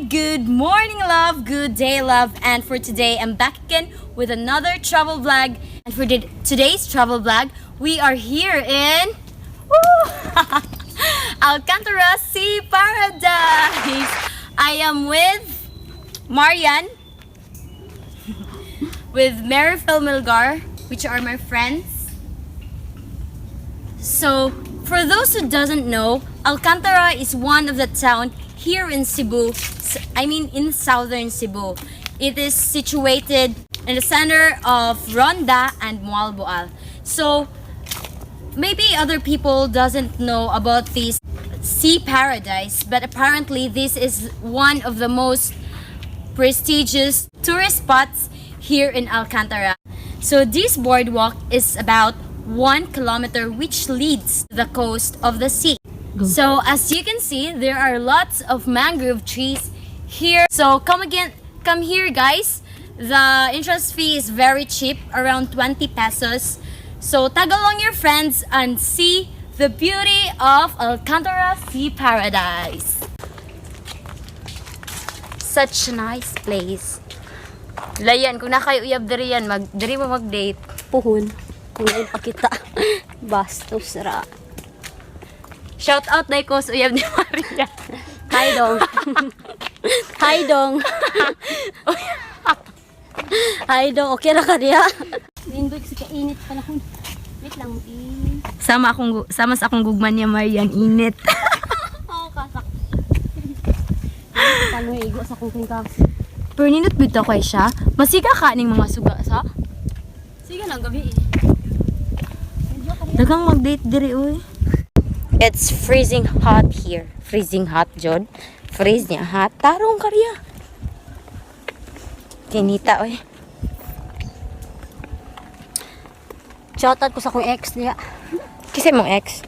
Good morning, love. Good day, love. And for today, I'm back again with another travel vlog. And for today's travel vlog, we are here in, woo, Alcantara Sea Paradise. I am with Marian, with Marifel Milgar, which are my friends. So, for those who doesn't know, Alcantara is one of the town here in Cebu. I mean in southern Cebu. It is situated in the center of Ronda and Moalboal. So, maybe other people doesn't know about this sea paradise, but apparently this is one of the most prestigious tourist spots here in Alcantara. So this boardwalk is about 1 kilometer, which leads to the coast of the sea. So as you can see, there are lots of mangrove trees here. So come again, come here, guys. The entrance fee is very cheap, around 20 pesos. So tag along your friends and see the beauty of Alcantara Sea Paradise. Such a nice place. Layan, kung naa kay uyab diri yan, mag, diri mo mag-date. Puhon. Kung ngayon pa kita. Bastos ra. Shout out na ko sa uyab ni Maria. Hi dong. Hi dong. Hi dong. Okay ra ka diha? Lindog sa kainit panahon. Wait lang. Eh. Sama sa akong gugman niya Marian, init. Oo, kasak. Paano igo sa kong kas? Pero nindot bitaw kay siya. Masika ka ning mga suga sa. Sige lang gabi eh. Daghang mag-date diri uy. It's freezing hot here. Freezing hot, John. Freeze niya hot. Tarong karya. Kinita oy. Shoutout ko sa akong ex niya. Kasi mong ex.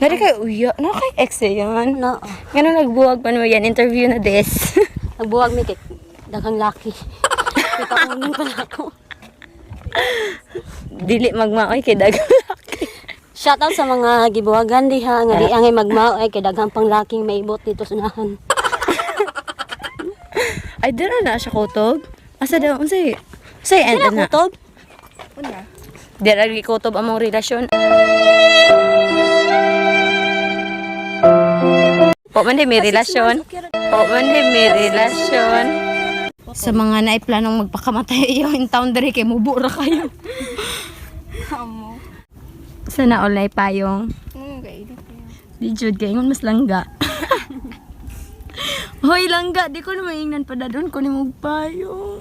Nari kay uya. Na kay ex eh yan. No. Ngano nagbuwag pa mo yan? Interview na this. Nagbuwag mi kay daghang laki. Kita unin pa na ako. Dili magmaoy kay daghang laki. Shoutout sa mga gibuwagan diha nga di angay magmao ay kay daghang pang laking maibot dito sa unahan. Ay dira na siya kutob. Asa daw unsay? Unsay end Dira na? kutob? Dira gi kutob among relasyon. Po man di may relasyon. Po man di may relasyon. Sa mga naiplanong magpakamatay iyo in town diri kay mubo ra kayo. Amo. Sana all ay payong. Okay. Di jud kay ingon mas langga. Hoy langga, di ko na maingnan pa dadon ko ni mong payong.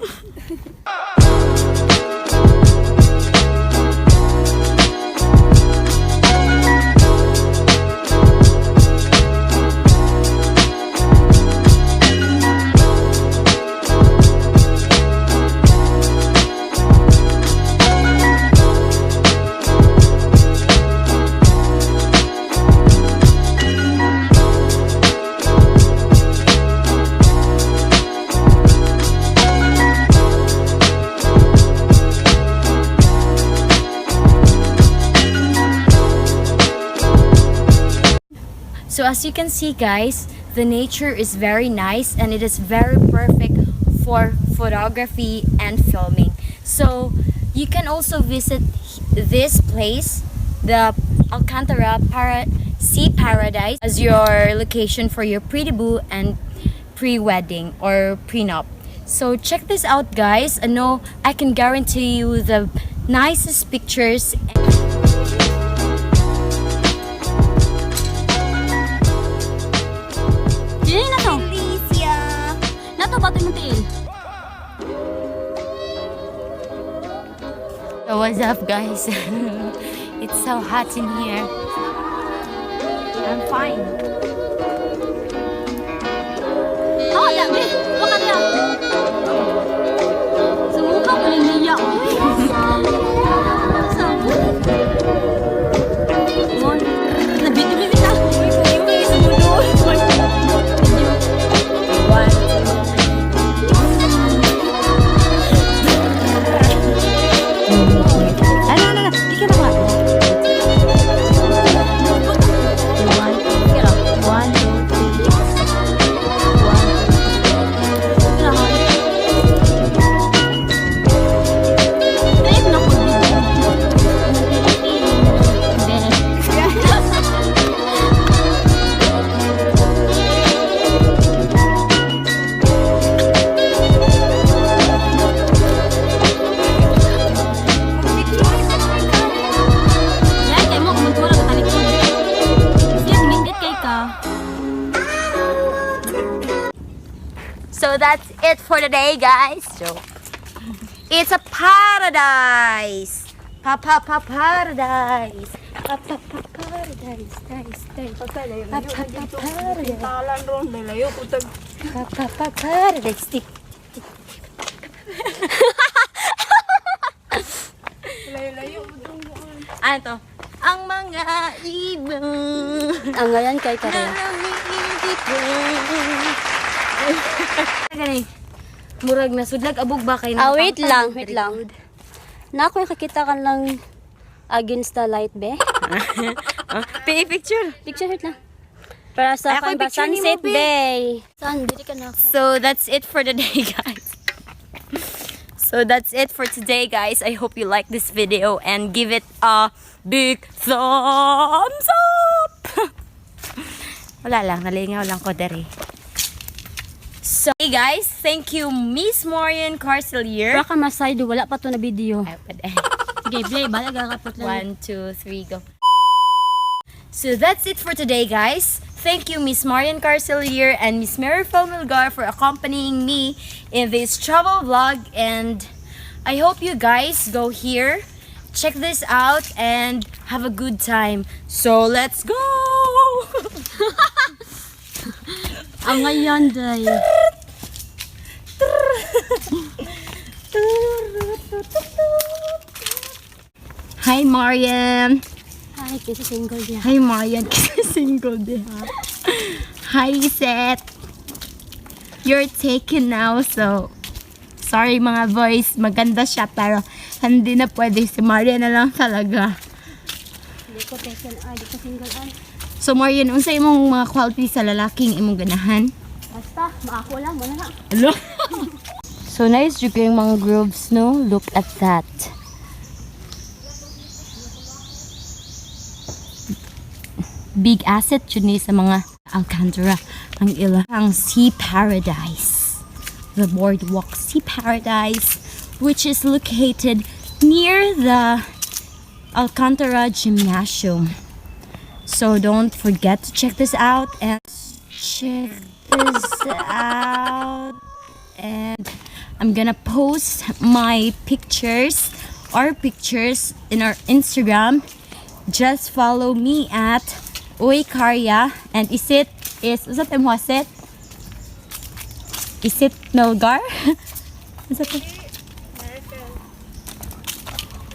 So as you can see, guys, the nature is very nice and it is very perfect for photography and filming. So you can also visit this place, the Alcantara Sea Paradise, as your location for your pre-debut and pre-wedding or prenup. So check this out, guys. I know I can guarantee you the nicest pictures. Dili na to. Alicia. Nato ba ito yung tiil? So what's up, guys? It's so hot in here. I'm fine. Oh, dami. Baka niya. Sumuka ko ni niya. Mon, nabito mi bitaw. One, Ano, ano, ano? Di ka na ba? You want? So that's it for today, guys. So it's a paradise. Pa pa pa paradise. Pa, pa, pa, paradise, nice, nice. Pa, pa, pa, paradise. Talan ron, layo ko tag. Pa, pa, pa, paradise. Tip. Layo-layo. Ano to? Ang mga ibon. Ang ngayon kay Karea. Gani. Murag na sudlag abog ba kay Ah, wait lang, wait lang. Na ako yung kakita ka lang against the light, be. Picture. Picture, wait lang. Para sa Ay, ako kan yung ba, picture ni mo, Sunset be. Bay. Saan? Dili ka na ako. So that's it for the day, guys. So that's it for today, guys. I hope you like this video and give it a big thumbs up. Wala lang, nalingaw lang ko dere. So, hey guys, thank you Miss Marian Carcelier. Para ka masay, wala pa to na video. Ay, pwede. Sige, play. Balag ka lang. One, two, three, go. So that's it for today, guys. Thank you, Miss Marian Carcelier and Miss Mary Milgar, for accompanying me in this travel vlog. And I hope you guys go here, check this out, and have a good time. So let's go! Ang ngayon, day. Hi, Marian. Ay, kasi single niya. Hi, Marian. Kasi single din, ha? Hi, Seth. You're taken now, so... Sorry, mga boys. Maganda siya, pero hindi na pwede. Si Marian na lang talaga. Hindi ko taken, ay, di ko single, ay. So, Marian, unsa imong mga quality sa lalaking imong ganahan? Basta, maako lang, wala na. Hello? So nice jud yung mga groves, no? Look at that. Big asset jud ni sa mga Alcantara ang ilang Sea Paradise. The Boardwalk Sea Paradise, which is located near the Alcantara Gymnasium. So don't forget to check this out and check this out and I'm gonna post my pictures, our pictures in our Instagram. Just follow me at Uy Karya and Isit is that Isit? Isit Melgar? Is that the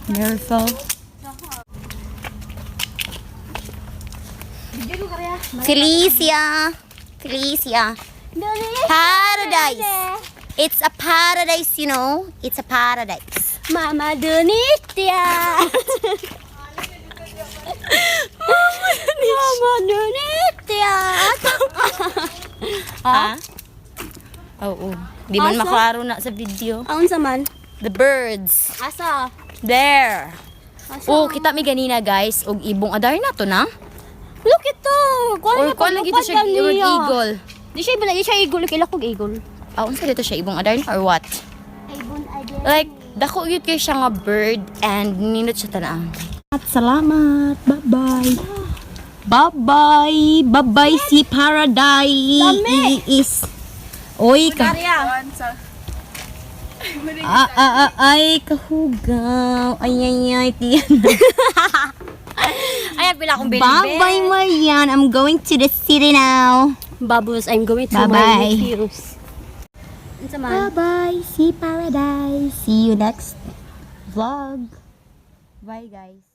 Marifel? Felicia. Felicia. Paradise. It's a paradise. It's a paradise. Mama Donitia! Mama Donitia! Ha? Oo. Di man Asa? maklaro na sa video. Aon sa man? The birds. Asa? There. Asa? Oh, kita mi ganina guys og ibong adar na to na. Look ito! Kuan Or kuan lagi to siya ibong eagle. Di siya ibon, di siya eagle. Kaila kog eagle. Ah, unsa dito siya ibong adar na or what? Ibon ay Like dako gyud kay siya nga bird and nindot siya tan. At salamat. Bye-bye. Bye-bye. Bye-bye si Paradise. Is. Oy ka. Sa Ah, ah, ah, ay, kahugaw. Ay, ay, ay, tiyan. Ay, pila akong Bye-bye, Marian. I'm going to the city now. Babos, I'm going to Bye-bye. my nephews. Unsa man? Bye-bye. See paradise. See you next vlog. Bye, guys.